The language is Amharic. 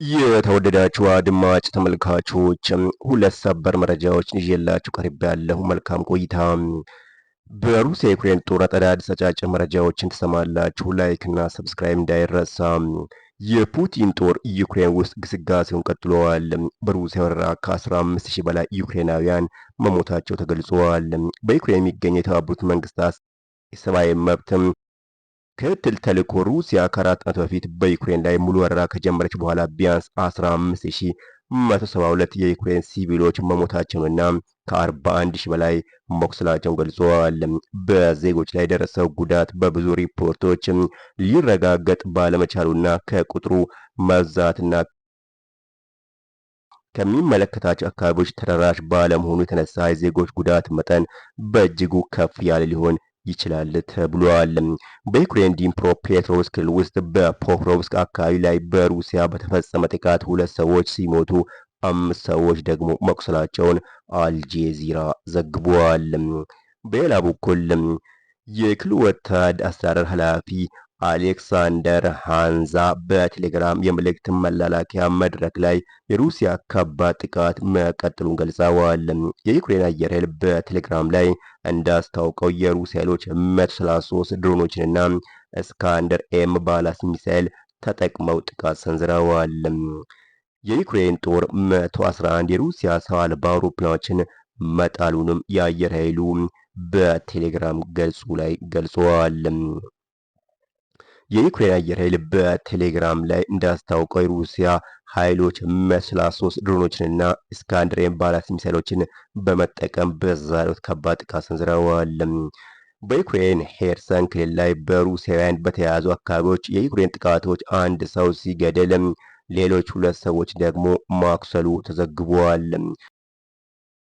የተወደዳችሁ አድማጭ ተመልካቾች፣ ሁለት ሰበር መረጃዎችን ይዤላችሁ ቀርቤያለሁ። መልካም ቆይታ። በሩሲያ የዩክሬን ጦርነት አዳዲስ አጫጭር መረጃዎችን ትሰማላችሁ። Like እና subscribe እንዳይረሳ። የፑቲን ጦር ዩክሬን ውስጥ ግስጋሴውን ቀጥሏል። በሩሲያ ወረራ ከ15,000 በላይ ዩክሬናውያን መሞታቸው ተገልጿል። በዩክሬን የሚገኘው የተባበሩት መንግስታት የሰብአዊ መብት ክትትል ተልዕኮ ሩሲያ ከ4 ዓመት በፊት በዩክሬን ላይ ሙሉ ወረራ ከጀመረች በኋላ ቢያንስ 15,172 የዩክሬን ሲቪሎች መሞታቸውንና ከ41,000 በላይ መቁሰላቸውን ገልጸዋል። በዜጎች ላይ የደረሰው ጉዳት በብዙ ሪፖርቶች ሊረጋገጥ ባለመቻሉና ከቁጥሩ መብዛትና ከሚመለከታቸው አካባቢዎች ተደራሽ ባለመሆኑ የተነሳ የዜጎች ጉዳት መጠን በእጅጉ ከፍ ያለ ሊሆን ይችላል ተብሏል። በዩክሬን ዲኒፕሮፔትሮቭስክ ክልል ውስጥ በፖክሮቭስክ አካባቢ ላይ በሩሲያ በተፈጸመ ጥቃት ሁለት ሰዎች ሲሞቱ አምስት ሰዎች ደግሞ መቁሰላቸውን አልጄዚራ ዘግቧል። በሌላ በኩል የክልሉ ወታደር አስተዳደር ኃላፊ አሌክሳንደር ሃንዛ በቴሌግራም የመልእክት መላላኪያ መድረክ ላይ የሩሲያ ከባድ ጥቃት መቀጠሉን ገልጸዋል። የዩክሬን አየር ኃይል በቴሌግራም ላይ እንዳስታውቀው የሩሲያ ኃይሎች 133 ድሮኖችንና ኢስካንደር ኤም ባላስቲክ ሚሳኤል ተጠቅመው ጥቃት ሰንዝረዋል። የዩክሬን ጦር 111 የሩሲያ ሰው አልባ አውሮፕላኖችን መጣሉንም የአየር ኃይሉ በቴሌግራም ገጹ ላይ ገልጿል። የዩክሬን አየር ኃይል በቴሌግራም ላይ እንዳስታወቀው የሩሲያ ኃይሎች 133 ድሮኖችንና ኢስካንደር ኤም ባላስቲክ ሚሳይሎችን በመጠቀም በዛሬው ዕለት ከባድ ጥቃት ሰንዝረዋል። በዩክሬን ሄርሰን ክልል ላይ በሩሲያውያን በተያዙ አካባቢዎች የዩክሬን ጥቃቶች አንድ ሰው ሲገደል ሌሎች ሁለት ሰዎች ደግሞ ማቁሰሉ ተዘግቧል።